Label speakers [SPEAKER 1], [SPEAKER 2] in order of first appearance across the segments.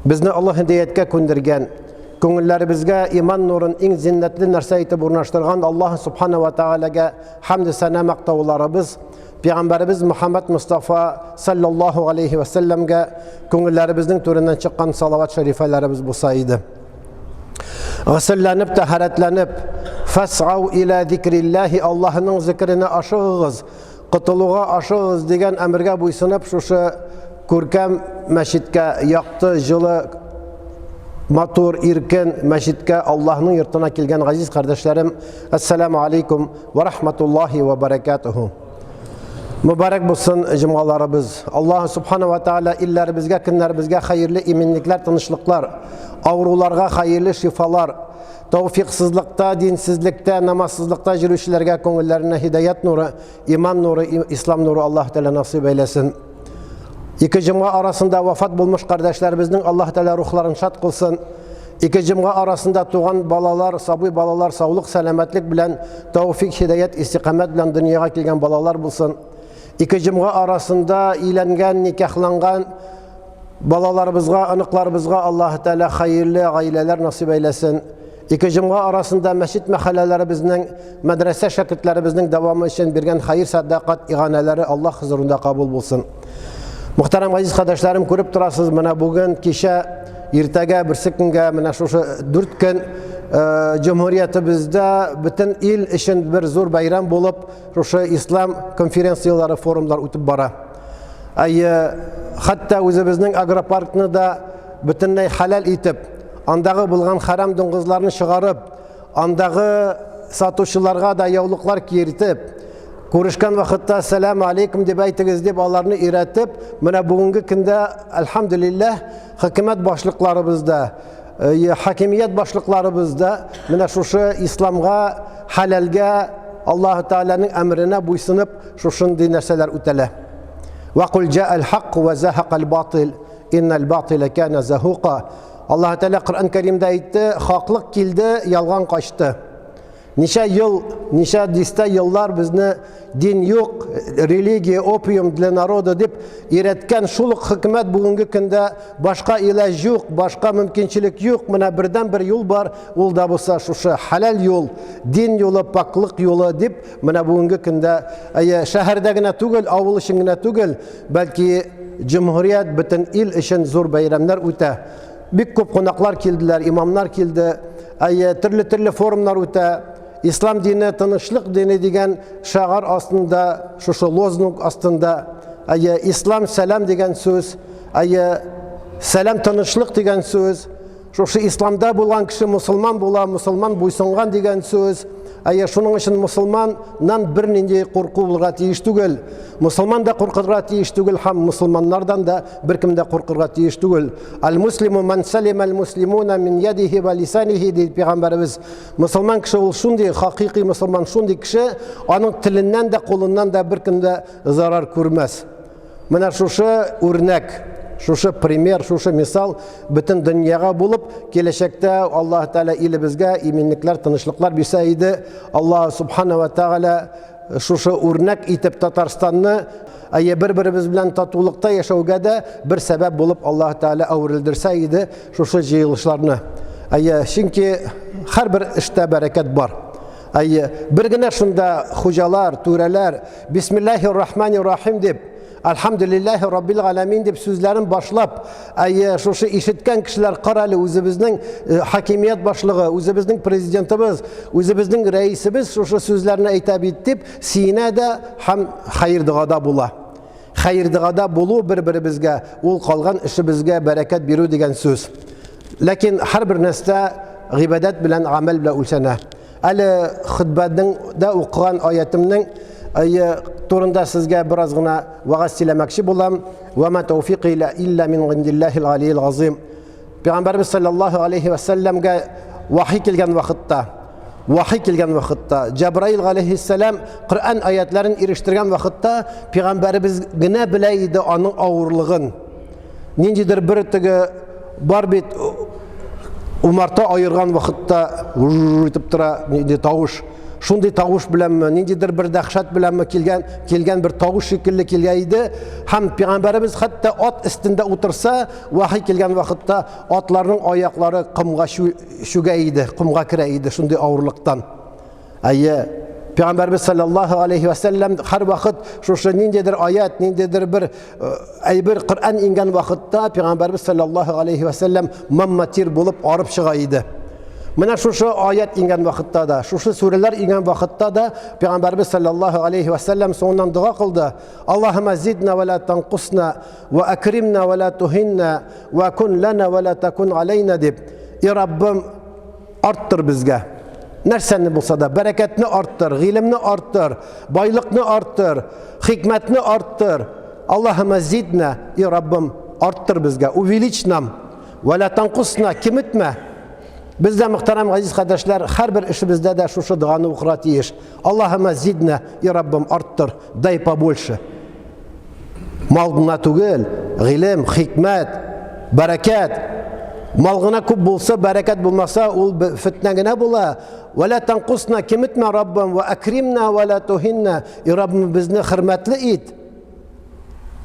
[SPEAKER 1] Безне Аллаһ һидаяткә күндергән, күңелләребезгә иман нурын иң зиннәтле нәрсә итеп урнаштырган Аллаһ Субхана ва Тәгаләгә хәмд сәнә мактауларыбыз, Пәйгамбәребез Мухаммад Мустафа саллаллаһу алейхи ва сәлләмгә күңелләребезнең түреннән чыккан салават шәрифәләребез булса иде. Гөселләнеп, тәһарәтләнеп, фәсгау иля зикрилләһи, Аллаһның зикренә ашыгыгыз, котылуга ашыгыгыз дигән әмергә буйсынып, шушы күркәм мәчеткә, якты, җылы, матур, иркен мәчеткә, Аллаһның йортына килгән газиз кардәшләрем, ассаламу алейкум ва рахматуллахи ва баракатуху. Мөбарәк булсын җомгаларыбыз. Аллаһ субхана ва тааля илләребезгә, көннәребезгә хәерле иминлекләр, тынычлыклар, авыруларга хәерле шифалар, тауфиксызлыкта, динсезлектә, намазсызлыкта йөрүчеләргә күңелләренә һидаят нуры, иман нуры, ислам нуры Аллаһ Тәгалә насыйп әйләсен. Ике җомга арасында вафат булмыш кардәшләребезнең Аллаһ Тәгалә рухларын шат кылсын. Ике җомга арасында туган балалар, сабый балалар саулык, сәламәтлек белән, тауфик, һидаят, истикамәт белән дөньяга килгән балалар булсын. Ике җомга арасында өйләнгән, никахланган балаларыбызга, оныкларыбызга Аллаһ Тәгалә хәерле гаиләләр насыйп әйләсен. Ике җомга арасында мәчет мәхәлләләребезнең, мәдрәсә шәкертләребезнең дәвамы өчен биргән хәер сәдакат иганәләре Аллаһ хозурында кабул булсын. Мөхтәрәм газиз кардәшләрем, күреп торасыз, менә бүген, кичә, иртәгә, берсе көнгә, менә шушы 4 көн җөмһүриятебездә бөтен ил өчен бер зур бәйрәм булып, шушы ислам конференцияләре, форумлар үтеп бара. Әйе, хәтта үзебезнең агропаркны да бөтенләй хәләл итеп, андагы булган хәрам дуңгызларны чыгарып, андагы сатучыларга да яулыклар киертеп, күрешкән вакытта сәлам алейкум дип әйтегез дип аларны өйрәтеп, менә бүгенге көндә әлхәмдүлилләһ хөкүмәт башлыкларыбыз да, хакимият башлыкларыбыз да менә шушы исламга, хәләлгә, Аллаһ Тәгаләнең әмеренә буйсынып шушындый нәрсәләр үтәлә. Ва кул җа'ал хакк ва захакал батил. Иннәл батилә кәнә захука. Аллаһ Тәгалә Коръән Кәримдә әйтте, хаклык килде, ялган качты. Ничә ел, ничә дистә еллар безне дин юк, религия опиум для народа дип өйрәткән шул ук хөкүмәт бүгенге көндә башка иләҗ юк, башка мөмкинчелек юк, менә бердән-бер юл бар, ул да булса шушы хәләл юл, дин юлы, пакьлык юлы дип, менә бүгенге көндә әйе, шәһәрдә генә түгел, авыл өчен генә түгел, бәлки җөмһүрият, бөтен ил өчен зур бәйрәмнәр үтә. Бик күп кунаклар килделәр, имамнар килде. Әйе, төрле-төрле форумнар үтә. Ислам дине тынычлык дине дигән шагар астында, шушы лозунг астында, әйе, ислам сәлам дигән сүз, әйе, сәлам тынычлык дигән сүз. Шушы исламда булган кеше мусульман була, мусульман буйсынган дигән сүз. Әйе, шуның өчен мусульманнан бернинди курку булырга тиеш түгел. Мусульман да куркырга тиеш түгел һәм мусульманнардан да беркем дә куркырга тиеш түгел. Аль-муслиму ман салима аль-муслимуна мин ядихи ва лисанихи ди пәйгамбәребез. Мусульман кеше ул шундый хакыйкый мусульман шундый кеше, аның теленнән дә, кулыннан да беркем дә зарар күрмәс. Менә шушы үрнәк, шушы пример, шушы мисал бөтен дөньяга булып, киләчәктә Аллаһ Тәгалә илебезгә иминлекләр, тынычлыклар бирсә иде. Аллаһ Субхана ва Тәгалә шушы үрнәк итеп Татарстанны әйе бер-беребез белән татулыкта яшәүгә дә бер сәбәп булып Аллаһ Тәгалә әверелдерсә иде шушы җыелышларны. Әйе, чөнки һәрбер эштә бәрәкәт бар. Әйе, бер генә шунда хуҗалар, түрәләр Бисмиллахир рахманир рахим дип, Альхамдулиллахи раббил галәмин дип сүзләрен башлап, әйе, шушы ишеткән кешеләр кара әле үзебезнең хакимият башлыгы, үзебезнең президентыбыз, үзебезнең рәисебез шушы сүзләрне әйтә бит дип сөенә дә һәм хәер догада була. Хәер догада булу бер-беребезгә, ул калган эшебезгә бәрәкәт бирү дигән сүз. Ләкин һәрбер нәрсә гыйбадәт белән, гамәл белән үлчәнә. Әле хөтбәнең дә укыган аятымның турында сезгә бераз гына вәгазь сөйләмәкче булам. Ва ма тауфикы илля мин индиллахил алиил азим. Пәйгамбәрбез саллаллаһу алейхи ва сәлләмгә вахи килгән вакытта, вахи килгән вакытта, Җабраил алейхиссалам Коръән аятларын ирештергән вакытта пәйгамбәребез генә белә иде аның авырлыгын. Ниндидер бер теге бар бит умарта аерган вакытта итеп тора нинди тавыш. Шундый тавыш беләнме, ниндидер бер дәһшәт беләнме килгән, килгән бер тавыш шикелле килгән иде. Һәм пәйгамбәребез хәтта ат өстендә утырса, вахи килгән вакытта атларның аяклары комга чүгә иде, комга керә иде шундый авырлыктан. Әйе, Пәйгамбәрбез саллаллаһу алейхи ва сәлләм һәрвакыт шушы ниндидер аят, ниндидер бер э, әйбер Коръән иңгән вакытта Пәйгамбәрбез саллаллаһу алейхи ва сәлләм мамматир булып арып чыга иде. Менә шушы аят иңгән вакытта да, шушы сүрәләр иңгән вакытта да Пәйгамбәрбез саллаллаһу алейхи ва сәлләм соңыннан дога кылды. Аллаһумма зидна ва ла танкусна ва акримна ва ла тухинна ва кун лана ва ла такун алейна дип. И Раббым, Арттыр безгә. Нәрсәне булса да, бәрәкәтне арттыр, гыйлемне арттыр, байлыкны арттыр, хикмәтне арттыр. Аллаһума зидна, и Раббым, арттыр безгә, увеличь нам. Ва ла танкусна, киметмә. Без дә, мөхтәрәм газиз кардәшләр, һәрбер эшебездә дә шушы доганы укырга тиеш. Аллаһума зидна, и Раббым, арттыр, дай побольше. Мал гына түгел, гыйлем, хикмәт, бәрәкәт. Мал гына күп булса, бәрәкәт булмаса, ул фетнә генә була. Ва ла танкусна, киметмә, Раббым, ва акримна ва ла тухинна. И Раббым, безне хөрмәтле ит.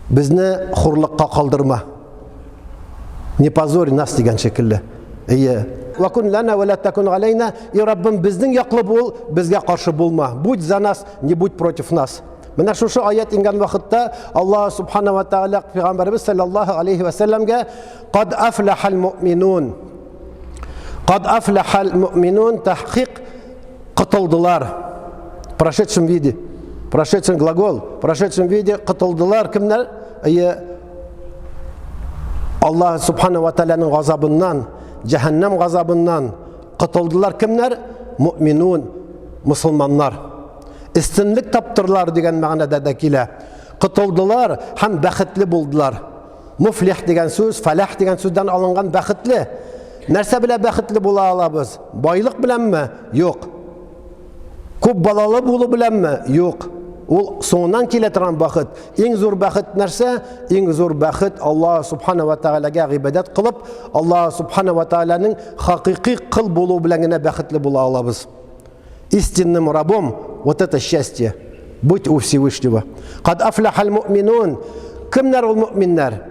[SPEAKER 1] Безне хурлыкка калдырма. Не позорь нас дигән шикелле. Әйе. Ва кун лана ва ла такун алейна. И Раббым, безнең яклы бул, безгә каршы булма. Будь за нас, не будь против нас. Менә шушы аят ингән вакытта Аллаһ субхана ва тааля пәйгамбәребез саллаллаһу алейхи ва сәлләмгә кад афлахал муъминун. Кад афлахал муъминун тахкик котылдылар. В прошедшем виде. Прошедшем глагол. В прошедшем виде котылдылар кемнәр? Әйе, Аллаһ субхана ва тааляның газабыннан, җәһәннәм газабыннан котылдылар кемнәр? Муъминун, мусулманнар. Өстенлек таптырлар дигән мәгънәдә дә килә. Котылдылар һәм бәхетле булдылар. Муфлих дигән сүз, фәләх дигән сүздән алынган бәхетле. Нәрсә белән бәхетле була алабыз? Байлык беләнме? Юк. Күп балалы булу беләнме? Юк. Ул соңыннан килә торган бәхет. Иң зур бәхет нәрсә? Иң зур бәхет Аллаһ субхана ва таалагә гыйбадәт кылып, Аллаһ субхана ва тааляның хакыйкый кыл булу белән генә бәхетле була алабыз. Истинным рабом вот это счастье. Будь у Всевышнего. Кад афлахал му'минун. Кемнәр ул му'миннәр?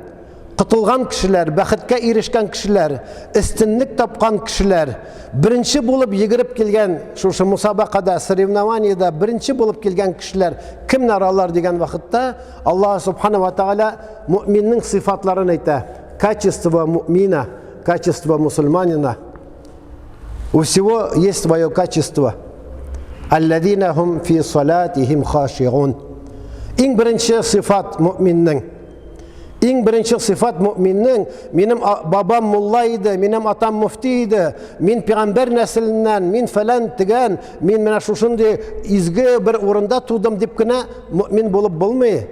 [SPEAKER 1] Котылган кешеләр, бәхеткә ирешкән кешеләр, өстенлек тапкан кешеләр, беренче булып йөгереп килгән шушы мусабакада, соревнованиедә беренче булып килгән кешеләр кемнәр алар дигән вакытта Аллаһ субхана ва тааля му'миннең сыйфатларын әйтә. Качество му'мина, качество мусульманина. У всего есть свое качество. Аллазина хум фи салатихим хашиун. Иң беренче сыйфат мөминнең. Иң беренче сыйфат мөминнең, минем бабам мулла иде, минем атам мөфти иде, мин пәйгамбәр нәселеннән, мин фәлән тегән, мин менә шушындый изге бер урында тудым дип кенә мөмин булып булмый.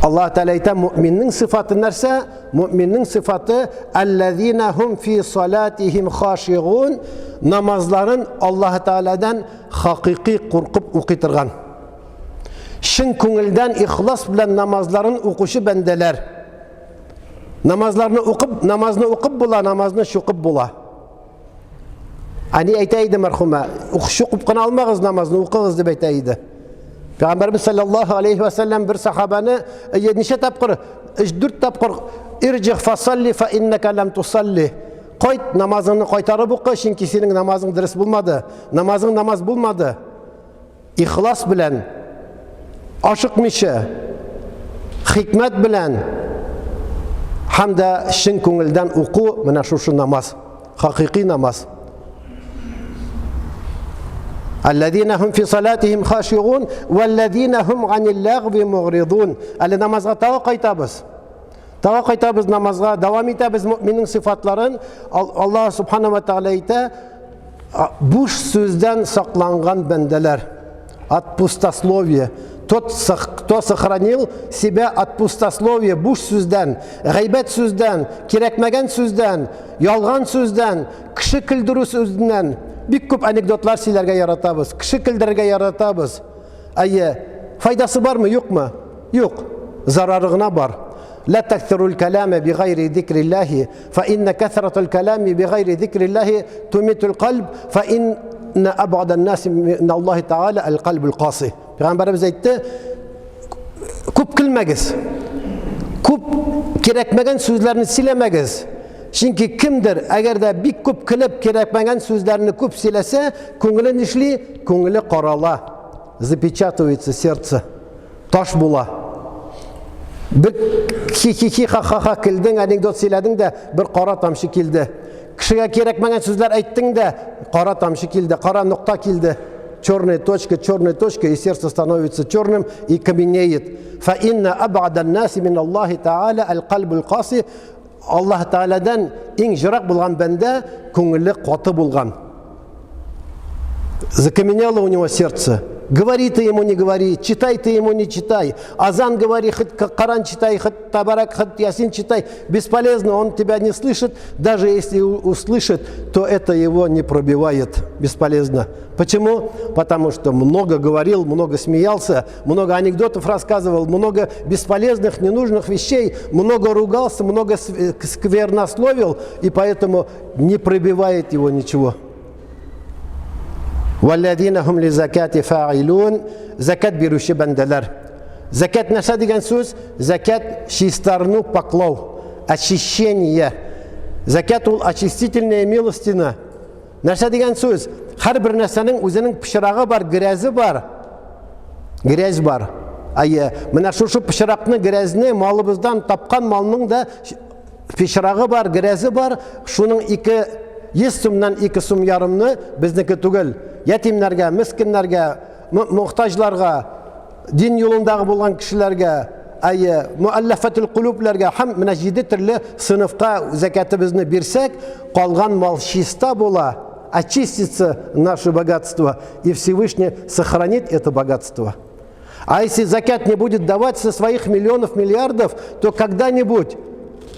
[SPEAKER 1] Аллаһ Тәгалә әйтә, мөминнең сыйфаты нәрсә? Мөминнең сыйфаты аллазина хум фи салатихим хашигун, намазларын Аллаһ Тәгаләдән хакыйкый куркып укый торган. Чын күңелдән ихлас белән намазларын укучы бәндәләр. Намазларны укып, намазны укып була, намазны чукып була. Әни әйтә иде мәрхүмә, чукып кына алмагыз намазны, укыгыз дип әйтә иде. Пәйгамбәрбез саллаллаһу алейхи ва саллям бер сахабаны ничә тапкыр, 3-4 тапкыр ирҗи фасалли фа иннака лам тусалли. Кайт, намазыңны кайтарып укы, чөнки синең намазың дөрес булмады. Намазың намаз булмады. Ихлас белән, ашыкмыйча, хикмәт белән һәм дә чын күңелдән уку менә шушы намаз, хакыйкый намаз. Аллазина хум фи салатихим хашиун, валлазина хум анил лагви мугридун. Әле намазга тагы кайтабыз. Тагы кайтабыз намазга, дәвам итәбез мөминнең сыйфатларын. Аллаһ субхана ва тааля әйтә, буш сүздән сакланган бәндәләр. От пустословия. Тот, кто сохранил себя от пустословия, буш сүздән, гайбәт сүздән, кирәкмәгән сүздән, ялган сүздән, кеше көлдерү сүзеннән. Бик күп анекдотлар сөйләргә яратабыз, кеше көлдерергә яратабыз. Әйе, файдасы бармы, юкмы? Юк, зарары гына бар. Ла таксирул калама бигайри зикриллахи, фа инна касратул калами бигайри зикриллахи тумитул кальб, фа инна абгадан наси мин Аллахи Тааля әл кальбул каси. Пәйгамбәребез әйтте, күп көлмәгез, күп кирәкмәгән сүзләрне сөйләмәгез. Чөнки кемдер, әгәр дә бик күп көлеп, кирәкмәгән сүзләрне күп сөйләсә, күңеле нишли? Күңеле карала. Запечатывается сердце. Таш була. Бер хи-хи-хи ха-ха-ха көлдең, анекдот сөйләдең дә, бер кара тамчы килде. Кешегә кирәкмәгән сүзләр әйттең дә, кара тамчы килде, кара нокта килде. Черная точка, черная точка, и сердце становится черным и каменеет. Фа инна абада наси мин Аллахи Тааля аль-кальбул каси. Аллаһ Тааладан иң җырак булган бәндә күңеле каты булган. Закаменело у него сердце. Говори ты ему, не говори, читай ты ему, не читай. Азан говори, хоть Коран читай, хоть Табарак, хоть Ясин читай. Бесполезно, он тебя не слышит. Даже если услышит, то это его не пробивает. Бесполезно. Почему? Потому что много говорил, много смеялся, много анекдотов рассказывал, много бесполезных, ненужных вещей, много ругался, много сквернословил, и поэтому не пробивает его ничего. Валлазина хум лизакати фаилун. Закат бирүче бәндәләр. Закат нәрсә дигән сүз? Закат чистарыну, паклау, очищение. Закат ул очистительная милостина. Нәрсә дигән сүз? Һәрбер нәрсәнең үзенең пычрагы бар, грязе бар. Грязь бар. Әйе, менә шушы пычракны, грязьне малыбыздан тапкан малның да пычрагы бар, грязе бар. Шуның ике 100 сумнан 2 сум ярымны безнеке түгел. Ятимнәргә, мескеннәргә, мохтаҗларга, дин юлындагы булган кешеләргә, әйе, муаллафатул кулубләргә һәм менә җиде төрле сыйныфка зәкәтебезне бирсәк, калган мал чиста була, очистится наше богатство, и Всевышний сохранит это богатство. А если закят не будет давать со своих миллионов, миллиардов, то когда-нибудь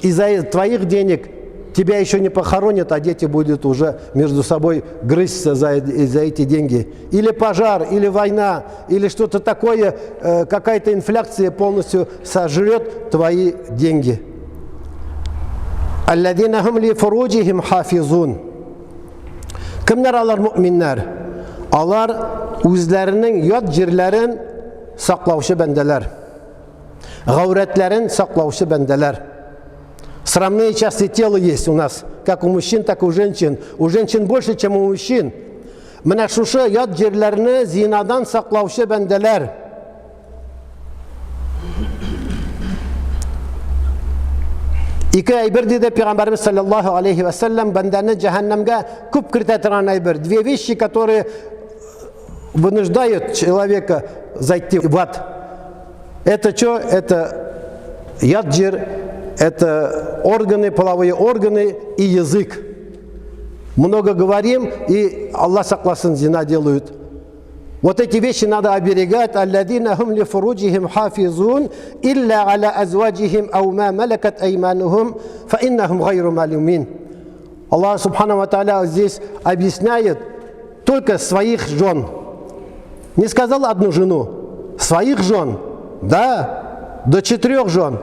[SPEAKER 1] из-за твоих денег тебя еще не похоронят, а дети будут уже между собой грызться за эти деньги. Или пожар, или война, или что-то такое, какая-то инфляция полностью сожрет твои деньги. Алладина хум ли фуруджихим хафизун. Кемнәр алар мөэминнәр? Алар үзләренең ят җирләрен саклаучы бәндәләр. Гаурәтләрен саклаучы бәндәләр. Срамные части тела есть у нас, как у мужчин, так и у женщин. У женщин больше, чем у мужчин. Менә шушы ят җирләрне зинадан саклаучы бәндәләр. Ике әйбер диде Пәйгамбәрбез саллаллаху алейхи ва саллям бәндәне җәһәннәмгә күп кертә торган әйбер. Две вещи, которые вынуждают человека зайти в ад. Это что? Это яджир, это органы, половые органы и язык. Много говорим, и Аллах согласен, зина делают. Вот эти вещи надо оберегать. Алладина хум ли фуруджихим хафизун, илля аля азваджихим ау ма малакат айманухум, фа иннахум гайру малюмин. Аллах Субхану Ва Тааля здесь объясняет только своих жен. Не сказал одну жену, своих жен, да, до 4 жен.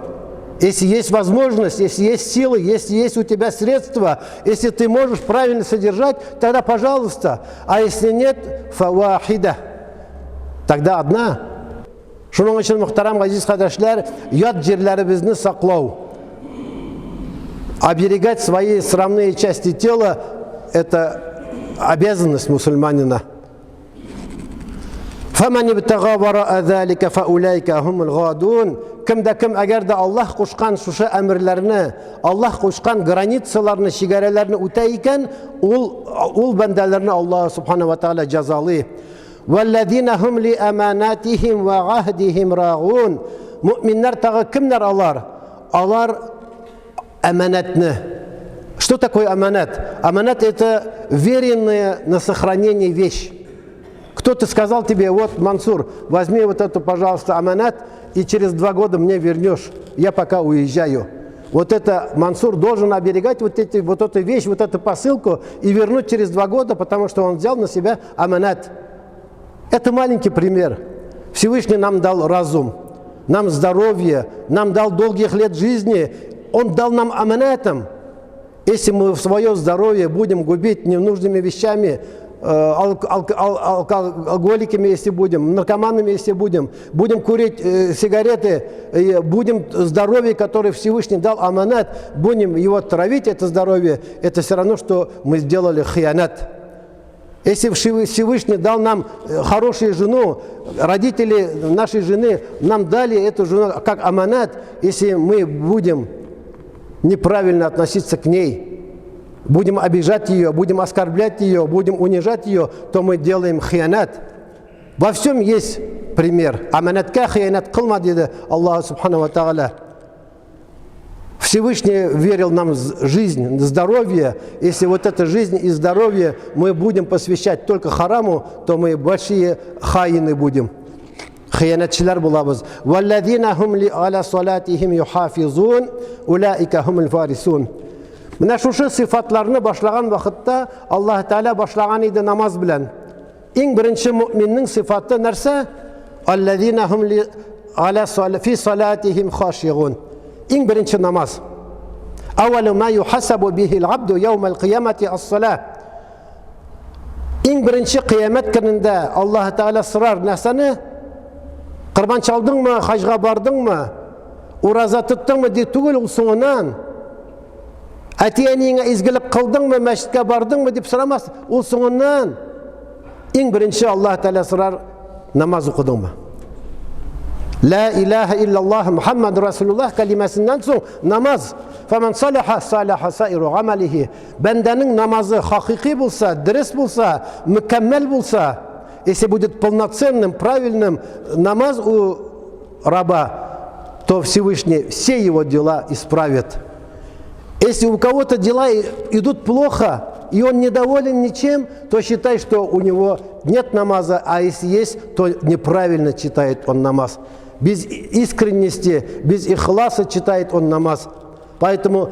[SPEAKER 1] Если есть возможность, если есть силы, если есть у тебя средства, если ты можешь правильно содержать, тогда пожалуйста. А если нет, фавахида. Тогда одна. Шуның өчен, мөхтәрәм газиз кардәшләр, ят җирләребезне саклау, оберегать свои срамные части тела, это обязанность мусульманина. Фаман ибтага вара залика фаулайка хумул гадун. Кем дә кем әгәр дә Аллаһ кушкан шушы әмерләрне, Аллаһ кушкан границаларны, чигарәләрне үтә икән, ул бәндәләрне Аллаһ субхана ва тааля җәзалый. Валлазина хум ли аманатихим ва аһдихим рагун. Мөэминнәр тагы кемнәр алар? Алар аманатны. Что такое аманат? Аманат — это веренная на сохранение вещь. Кто-то сказал тебе: вот, Мансур, возьми вот эту, пожалуйста, аманат, и через 2 года мне вернешь, я пока уезжаю. Вот это Мансур должен оберегать вот эту вещь, вот эту посылку и вернуть через 2 года, потому что он взял на себя аманат. Это маленький пример. Всевышний нам дал разум. нам здоровье, нам дал долгих лет жизни, Он дал нам аманатом. Если мы свое здоровье будем губить ненужными вещами, алкоголиками, если будем, наркоманами, если будем, будем курить сигареты, будем здоровье, которое Всевышний дал аманат, будем его травить, это здоровье, это все равно, что мы сделали хианат. Если Всевышний дал нам хорошую жену, родители нашей жены нам дали эту жену как аманат, если мы будем неправильно относиться к ней, будем обижать ее, будем оскорблять ее, будем унижать ее, то мы делаем хианат. Во всем есть пример. Аманатка хианат кылма диде Аллах Субхану ва Тааля. Всевышний верил нам жизнь, здоровье. Если вот эта жизнь и здоровье мы будем посвящать только хараму, то мы большие хаины будем. Хыянәтчеләр булабыз. Валлазина хум ли аля салатихим юхафизун, улаика хумул варисун. Менә шушы сыйфатларны башлаган вакытта Аллаһ Тәгалә башлаган иде намаз белән. Иң беренче мөминнең сыйфаты нәрсә? Аллазина хум ли аля фи салатихим хашигун. Иң беренче намаз. Әүвәлү ма юхасабу бихил абду яумал кыямати ас-салах. Иң беренче кыямәт көнендә Аллаһ Тәгалә сорар нәрсәне? Корбан чалдыңмы, хаҗга бардыңмы? Ураза тоттыңмы дип түгел, ул соңыннан. Әти-әниеңә изгелек кылдыңмы, мәчеткә бардыңмы дип сорамас, ул соңыннан. Иң беренче Аллаһ Тәгалә сорар, намаз укыдыңмы? Ла илаһа иллаллаһ Мухаммад Расулуллаһ кәлимәсеннән соң намаз. Фаман салаха салаха саиру гамалихи. Бәндәнең намазы хакыйкый булса, дөрес булса, мөкәммәл булса, если будет полноценным, правильным намаз у раба, то Всевышний все его дела исправит. Если у кого-то дела идут плохо, и он недоволен ничем, то считай, что у него нет намаза, а если есть, то неправильно читает он намаз. Без искренности, без ихласа читает он намаз. Поэтому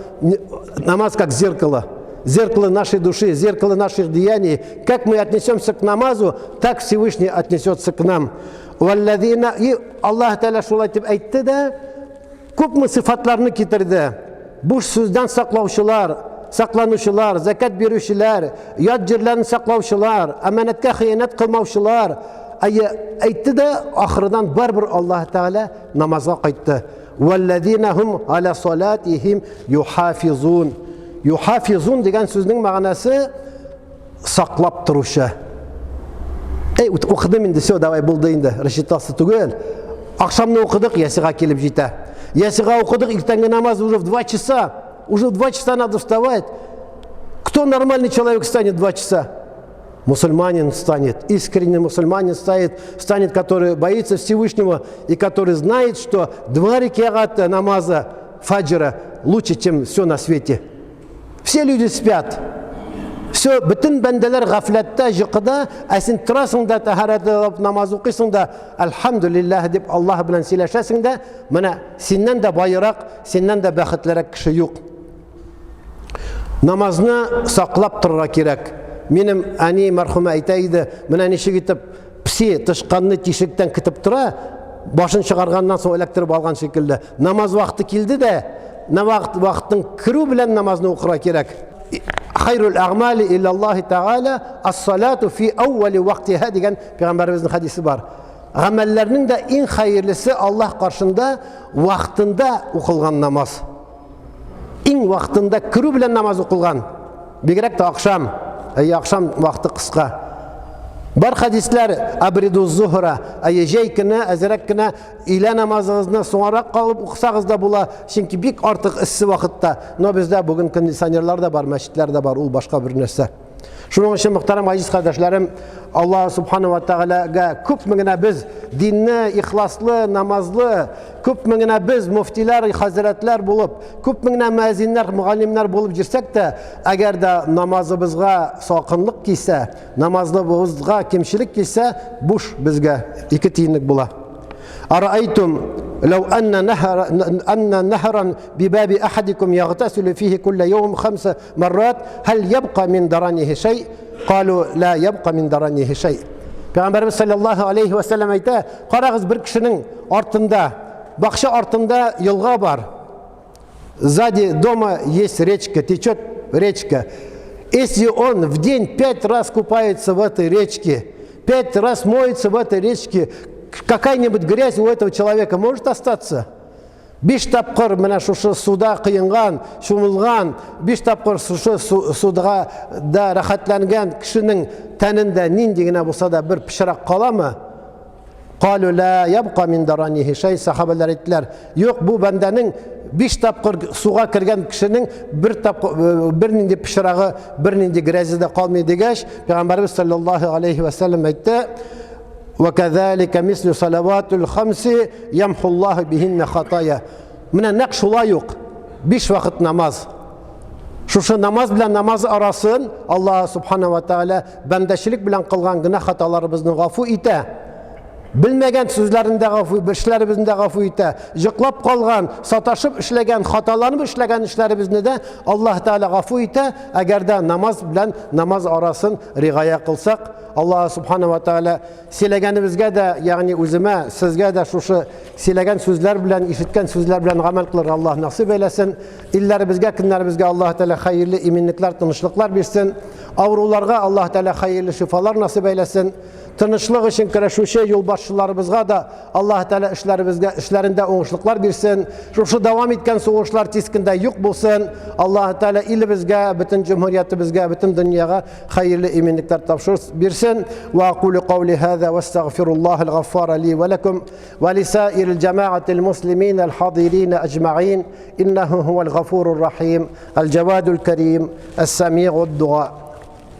[SPEAKER 1] намаз как зеркало. Зеркало нашей души, зеркало наших деяний. Как мы отнесемся к намазу, так Всевышний отнесется к нам. И Аллаһ Тәгалә шулай дип әйтте дә, күпме сыйфатларны китерде. Буш сүздән саклаучылар, сакланучылар, зәкят бирүчеләр, ят җирләрен саклаучылар, әманәткә хыянәт кылмаучылар. Әйтте дә, ахырдан барыбер Аллаһ Тәгалә намазга кайтты. Вәлләзина хум аля салатихим юхафизун. Юхафизун дигән сүзнең мәгънәсе саклап торучы. Эй, укыдым инде, все, давай, булды инде, речитался түгел. Ахшамны укыдык, ясига килеп җитә. Ясига укыдык, иртәнге намаз уже в 2 часа. Уже в 2 часа надо вставать. Кто нормальный человек встанет в 2 часа? Мусульманин станет, искренний мусульманин станет, станет, который боится Всевышнего и который знает, что два рекиата намаза фаджра лучше, чем все на свете. Все люди спят. Все, бөтен бәндәләр гафләттә, йокыда, ә син торасың да тәһарәт алып намаз укыйсың да, әлхәмдүлилләһ дип Аллаһ белән сөйләшәсең дә, менә синнән дә баерак, синнән дә бәхетлерәк кеше юк. Намазны саклап торырга кирәк. Минем әни мәрхүмә әйтә иде, менә ничек итеп пси тычканны тишектән көтеп тора, башын чыгарганнан соң эләктереп алган шикелле. Намаз вакыты килде дә, вакыт вакытның керү белән намазны укырга кирәк. Хайрул әгъмали иллаллаһи тәгалә ас-салату фи әүвәли вактиһа дигән пәйгамбәребезнең хәдисе бар. Гамәлләрнең дә иң хәерлесе Аллаһ каршында вакытында укылган намаз. Иң вакытында керү белән намаз укылган. Бигрәк тә ахшам. Әйе, ахшам вакыты кыска. Бар хәдисләр абриду зухра, әйе, җәй көне әзрәк кенә өйлә намазыгызны соңарак калып укысагыз да була, чөнки бик артык эссе вакытта. Но бездә бүген кондиционерлар да бар, мәчетләр дә бар, ул башка бер нәрсә. Шуның өчен, мөхтәрәм газиз кардәшләрем, Аллаһ субхану ва тәгаләгә күпме генә без динне ихласлы, намазлы, күпме генә без муфтиләр, хәзрәтләр булып, күпме генә мөәзиннәр, мөгаллимнәр булып йөрсәк тә, әгәр дә намазыбызга салкынлык килсә, намазлыбызга кимчелек килсә, буш безгә ике тиенлек була. Араайтум лау анна нахара анна нахаран бибаби ахадикум ягтасилу фихи кулла яум хамса маррат хәл ябка мин даранихи шәй калу ла ябка мин даранихи шәй. Пәйгамбәрбез саллаллаһу алейхи ва саллям әйтә, карагыз бер кешенең артында. Бакча артында елга бар. Сзади дома есть речка, течет речка. Если он в день пять раз купается в этой речке, пять раз моется в этой речке, какая-нибудь грязь у этого человека может остаться? Биш тапкыр менә шушы суда кыенган, чумылган, биш тапкыр шушы суда да рәхәтләнгән кешенең тәнендә нинди генә булса да бер пычрак каламы? Калу ла ябка мин даранихи шәй, сахабалар әйттеләр, юк, бу бәндәнең биш тапкыр суга кергән кешенең бер тапкыр э, бер нинди пычрагы, бер нинди грязе дә калмый дигәч, пәйгамбәрбез саллаллаһу алейхи ва сәлләм әйтте: "Ва казалика мислю салаватул хамси ямхуллаһу бихинна хатая". Менә нәкъ шулай ук биш вакыт намаз. Шушы намаз белән намаз арасын Аллаһ субхана ва тааля бәндәчелек белән кылган гөнаһ хаталарыбызны гафу итә. Белмәгән сүзләрен дә гафу, эшләребезне дә гафу итә. Җоклап калган, саташып эшләгән, хаталанып эшләгән эшләребезне дә Аллаһ Тәгалә гафу итә, әгәр дә намаз белән намаз арасын ригая кылсак, Аллаһ субхана ва тааля Сөйләгәнебезгә дә, ягъни үземә, сезгә дә шушы сөйләгән сүзләр белән, ишеткән сүзләр белән гамәл кылырга Аллаһ насыйп әйләсен. Илләребезгә, көннәребезгә Аллаһ Тәгалә хәерле иминлекләр, тынычлыклар бирсен. Авыруларга Аллаһ Тәгалә хәерле шифалар насыйп әйләсен. Тынычлык өчен көрәшүче юлбашчыларыбызга да Аллаһ Тәгалә эшләребезгә, эшләрендә уңышлыклар бирсен. Шушы дәвам иткән сугышлар тиз көндә юк булсын. Аллаһ Тәгалә илебезгә, бөтен җөмһүриятебезгә, бөтен дөньяга хәерле иминлекләр тапшыр бирсен. Ва акулю каули хаза вастагфируллахал гаффара ли ва лакум ва лисаирил джамаатил муслимин аль хадирин аджмаин иннаху хуал гафурур рахим аль джавадул карим ас-сами'уд дуа.